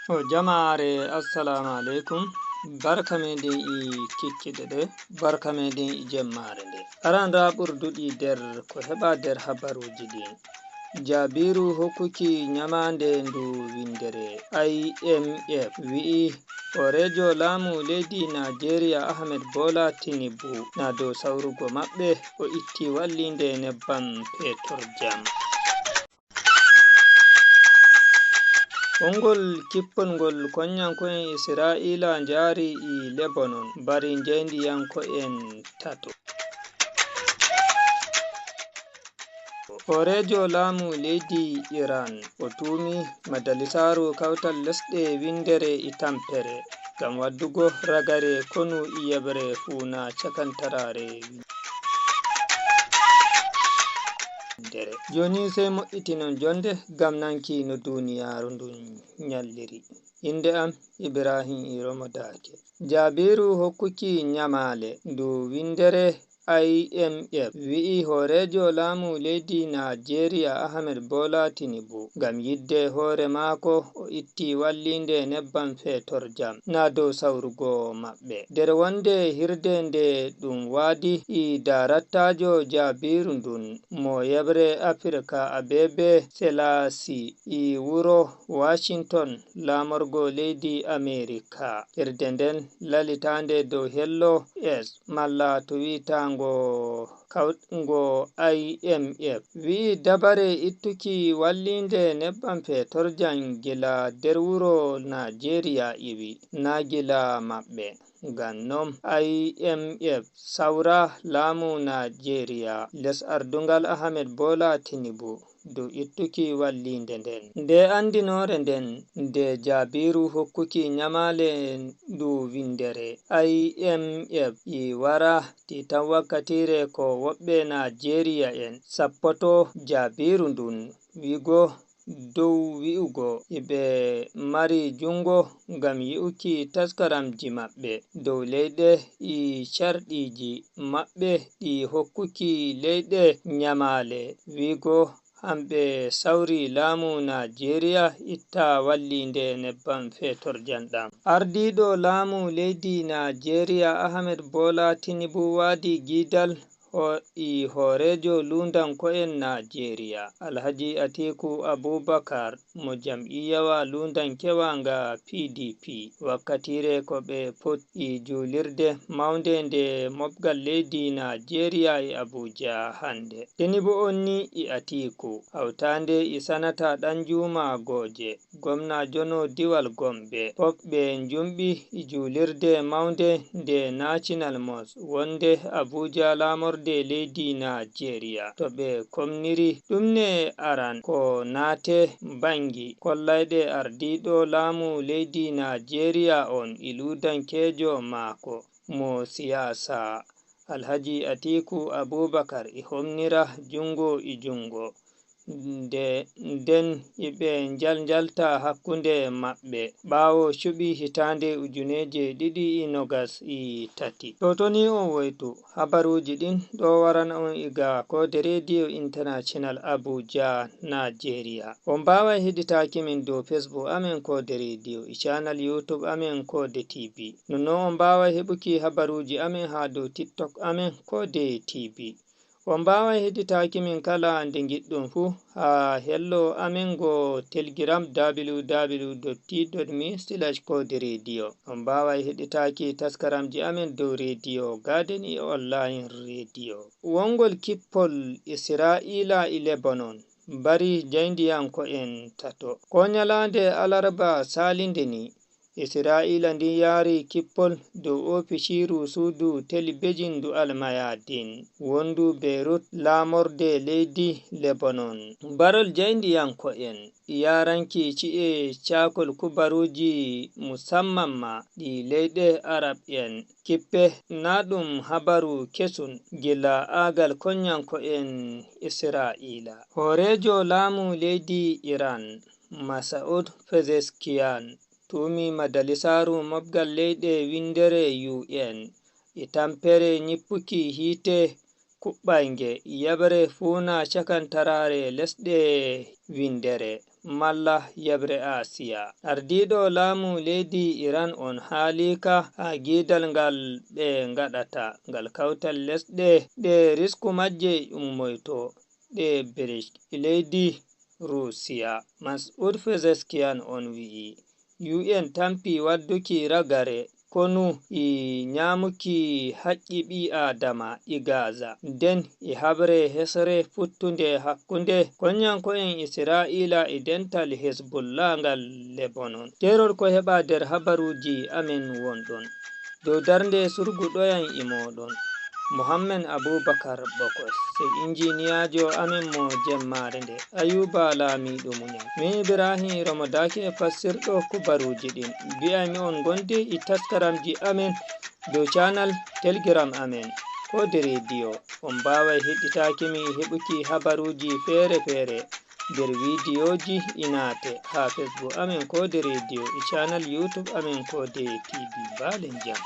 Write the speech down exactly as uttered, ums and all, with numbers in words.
O jamaare, assalamu aleykum. Barka meɗen e kikiɗe ɗe, barka meɗen e jemmaare nde. Aran ra ɓurduɗi nder ko heɓa nder habaruuji ɗin. Jaabiru hokkuki ñamaande ndu winndere I M F wi'i hooreejo laamu leydi Najeriya Ahmed Bola Tinubu na dow sawrugo maɓɓe, o itti walliinde nebbam petrol jam. Konngol kippol ngol konyanko'en Isra'iila njaari e Lebanon, mbari njayndiyanko'en tato. Hooreejo laamu leydi Iran, o tuumi Majalisaaru Kawtal Lesɗe Winndere e tampere ngam waddugo ragare konu e yeɓre fuuna cakantaraare winndere. Jooni sey moƴƴitinon jonnde ngam nanki no duuniyaaru ndun ñalliri. Innde am Ibrahim Iromo Daake. Jaabiru hokkuki ñamaale ndu winndere I M F wi'i hooreejo laamu leydi Najeriya Ahmed Bola Tinubu ngam yidde hoore maako o itti walliinde nebbam feetorjam na dow sawrugo maɓɓe. Nder wonde hirde nde ɗum waadi e daaraktaajo jaabiru ndun mo yeɓre Afirka Abebe Selassie e wuro Washington laamorgo leydi Amerika. Hirde nden lalitaande dow hello S malla Twitter ngo kaw-, ngo I M F wi'i dabare ittuki walliinde nebbam feetorjam gila nder wuro Najeriya iwi, na gila maɓɓe. Ngam non I M F sawra laamu Najeriya les ardungal Ahmed Bola Tinubu dow ittuki walliinde nden. Nde anndinoore nden, nde jaabiru hokkuki ñamaale ndu winndere, I M F e wara tiitan wakkatiire ko woɓɓe Najeriya'en sappoto jaabiru ndun, wi'go dow wi'ugo iɓe mari junngo ngam yi'uki taskaramji maɓɓe dow leyɗe e carɗiiji maɓɓe ɗi hokkuki leyɗe ñamaale, wi'go hamɓe sawri laamu Najeriya itta walliinde nebbam feetorjam ɗam. Ardiiɗo laamu leydi Najeriya Ahmed Bola Tinubu waadi giidal ho-, e hooreejo luundanko'en Najeriya, Alhaji Atiku Abubakar, mo jam'iyawa luundankewa nga P D P, wakkatiire ko ɓe pot-, e juulirde mawnde nde mobgal leydi Najeriya e Abuja hannde. Tinubu on ni e Atiku, hawtaande e Sanata Ɗanjuma Gooje, gomnaajo no diwal Gombe, fof ɓe njumɓi e juulirde mawnde nde National Mosque wonde Abuja, laamorde leydi Najeriya, to ɓe komniri ɗum ne aran ko naate banngi kollayɗe ardiiɗo laamu leydi Najeriya on e luudankeejo maako mo siyaasa, Alhaji Atiku Abubakar, e homnira junngo e junngo. Nde, nden iɓe njalnjalta hakkunde maɓɓe ɓaawo cuɓi hitaande ujuneeje ɗiɗi e nogas e tati. To toni on woytu, habaruuji ɗin ɗo warana on iga Koode Rediyo International Abuja, Najeriya. On mbaaway heɗitaaki min dow Facebook amen Koode Rediyo, e channel YouTube amen Koode T V. Nonnon on mbaaway heɓuki habaruuji amen haa dow TikTok amen Koode T V. On mbaaway heɗitaaki min kala nde ngiɗɗon fuu haa hello amen ngo Telegram, W W W dot t dot me slash Koode Rediyo. On mbaaway heɗitaaki taskaramji amen dow rediyo Gaaden e online rediyo. Wongol kippol Isra'iila e Lebanon mbari jaayndiyanko'en tato. Ko ñalaande alarba saalinde ni, Isra'iila ndin yaari kippol dow oofisiiru suudu telebijin ndu Almayadin, wondu Beirut, laamorde leydi Lebanon. Barol jaayndiyanko'en yaaranki ci'e caakol kubaruuji musamman ma ɗi leyɗe Arab'en kippe, na ɗum habaru kesun gila aagal konyanko'en Isra'iila. Hooreejo laamu leydi Iran, Masaud Pezeshkian, tuumi Majalisaaru Mobgal Leyɗe Winndere U N e tampere ñippuki hiite kuɓɓaynge yeɓre fuuna cakantaraare lesɗe winndere. malla yeɓre Asiya. Ardiiɗo laamu leydi Iran on haaliika haa giidal ngal ɓe ngaɗata ngal kawtal lesɗe ɗe risku majje ummoyto ɗe BRICS e leydi Ruusiya. Mas'ud Pezeshkian on wi'i, U N tampi wadduki ragare konu e nyaamuki haqqi ɓii Aadama e Gaza, nden e haɓre hesre futtunde hakkunde konyanko'en Isra'iila e dental Hezbollah ngal Lebanon. Keerol ko heɓa nder habaruuji amen wonɗon. Dow darnde surguɗoyan e mooɗon. Mohammed Abubakar Bokos, sey injiniyaajo amen mo jemmaare nde, Ayuba Laamiiɗo Muñal. Min Ibrahim Ramadake fassirɗo kubaruuji ɗin. Mbi'aymi on gonde e taskaramji amen dow channel Telegram amen, Koode Rediyo. On mbaaway heɗɗitaaki mi heɓuki habaruuji feere-feere nder vidiyooji e naate haa Facebook amen Koode Rediyo e channel YouTube amen Koode T V. Mbaalen jam.